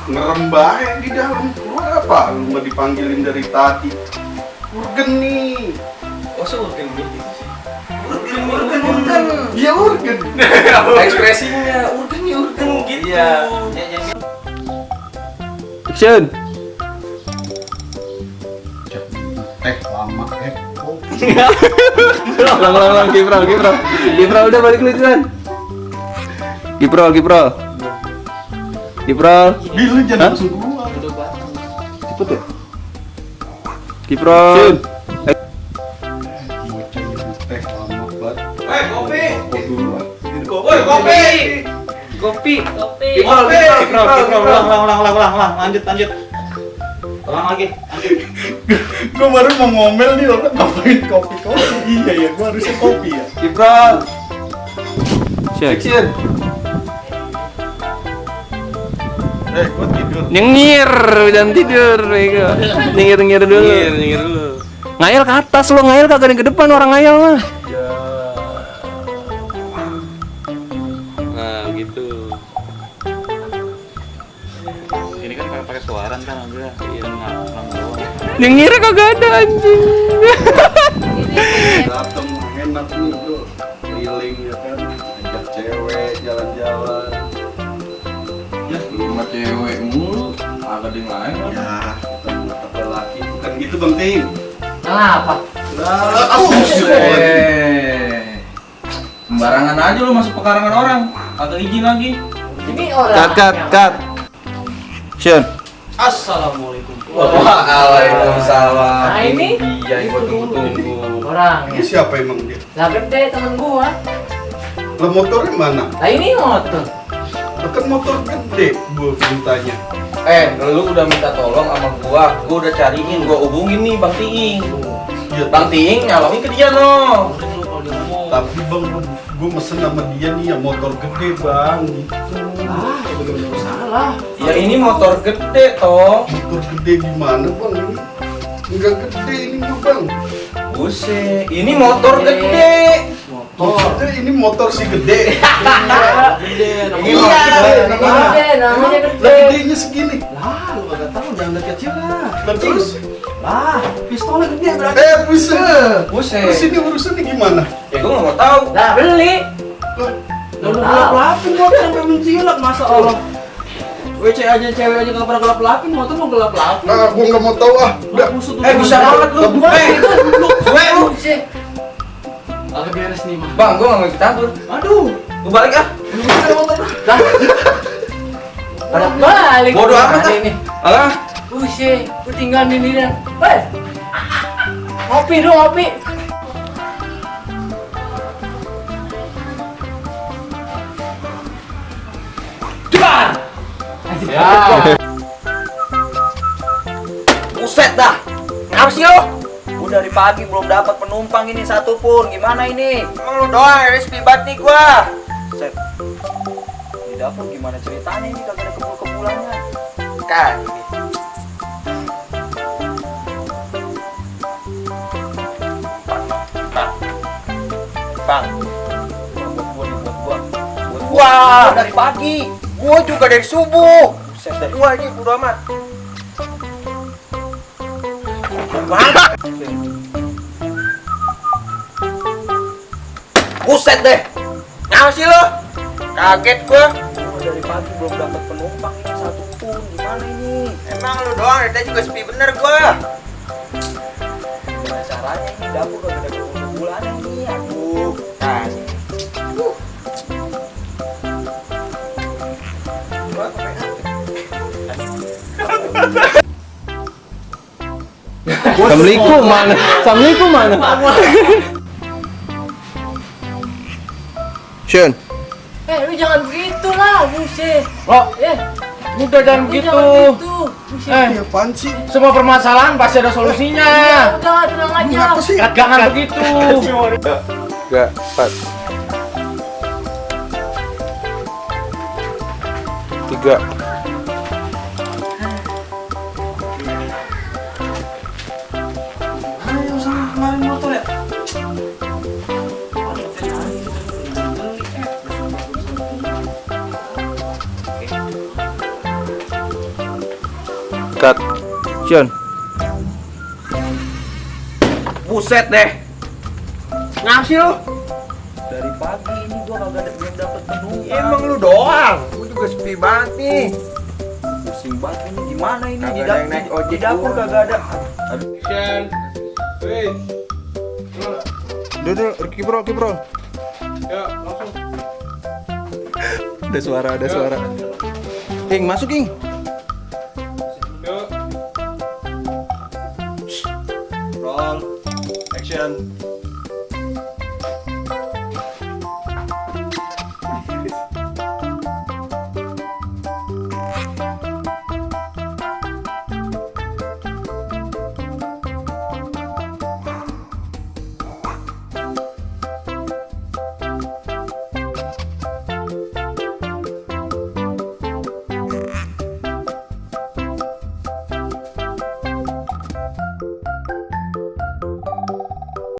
Ngerembah yang di dalam keluar apa? Lu mau dipanggilin dari tadi. Urgen nih. Oh, urgen gitu sih. Urgen. Iya urgen. Ekspresinya urgen gitu. Iya. Action. Lama Ulang Kiprol udah balik lucuan. Kiprol. Bilu jangan langsung keluar. Cepet ya. Kiprol. Teh lama banget. Kopi. Kopi. Kopi. Kiprol. Ulang. Lanjut. Ulang lagi. Gue baru mau ngomel nih orang ngapain kopi. Iya ya, gue harusnya kopi ya. Kiprol. Action. Gue tidur. Nyengir, jangan tidur. Nyengir dulu. Ngayal ke atas lo, ngayal kagak ada ke depan orang ngayal mah. Nah, gitu. Ini kan pakai suaran kan udah ngelang doang. Nyengir kagak ada anjing. Dateng enak nih bro, keliling ya kan, ajak cewek jalan-jalan. Ya rumah cewek mulu, ada di lain. Ya, bukan mata laki, bukan gitu bang Ting. Kenapa? Sembarangan aja lu masuk pekarangan orang, kagak izin lagi. Ini orang. Cut. Action. Assalamualaikum. Waalaikumsalam. Nah, ini dia yang gua tunggu-tunggu. Orang Ini ya. siapa emang dia? Lah gede temen gua. Lah motornya mana? Lah ini motor. Lah kan motor gede, gua mintanya. Lu udah minta tolong sama gua udah cariin, gua hubungin nih Bang Tiing. Iya, Bang Tiing nyalomin ke dia no. tapi bang, gua mesen sama dia nih ya motor gede bang. Gitu. Salah. Ya ini motor gede toh. Motor gede gimana bang ini? Enggak gede ini mah bang. Buset, ini motor gede. Maksudnya ini motor si gede. Gede. Iya. Gede, namanya Lah gede. gedenya segini. Lah, lu kagak tahu jangan lihat kecil lah. Lah terus? Lah, pistolnya gede berarti. Buset. Buset. Terus ini urusannya gimana? Ya gua nggak mau tahu. Lah, beli. Lah, Lu gelap-gelapin motor sampai menjilat, masa Allah. WC aja cewek aja nggak pernah gelap-gelapin, motor mau gelap-gelapin. gua nggak mau tahu ah. Udah. Bisa banget lu. Gue lu. Agak beres nih, mah. Bang, gua nggak mau ikut campur. Aduh, Gua balik ah. dah. Pada balik. Bodoh amat ah. ini. Alah. Buset, ku tinggal di sini. Wes. Ngopi dong, ngopi. Cepat. Ya. Buset dah, ngapa sih lo? Udah dari pagi belum dapat penumpang ini satu pun. Gimana ini? Emang lu doang yang respi banget nih gua. Buset. Di dapur gimana ceritanya ini kagak ada kebul-kebulannya? Kan ini. Bang. Buat gua dari pagi. Gua juga dari subuh. Buset dah. Gua ini bodo amat. Buset deh, ngapa sih lo? Kaget gua. Dari pagi belum dapat penumpang ini satu pun. Gimana ini? Emang lo doang, dari tadi juga sepi bener gua. Gimana caranya ini dapur udah ada bulan ini? Aduh, nah. Assalamualaikum mana? Action. Lu jangan begitu lah, buset. Oh, udah jangan Lu begitu. jangan begitu. Buset. Ini apaan sih? Semua permasalahan pasti ada solusinya. Udah, tenang aja. Ngapa sih? Jangan begitu. 3, 4. 3. Action. Buset deh. Ngapa sih lu? Dari pagi ini gua kagak belum dapat penumpang. Emang lu doang. Gua juga sepi banget nih. Pusing banget ini gimana ini Kagak ada yang naik ojek di dapur gua. kagak ada. Action. Wih. Duduk, kiprol. Ya, langsung. Ada suara. Ing, masuk Ing. Yuk. Roll. Action.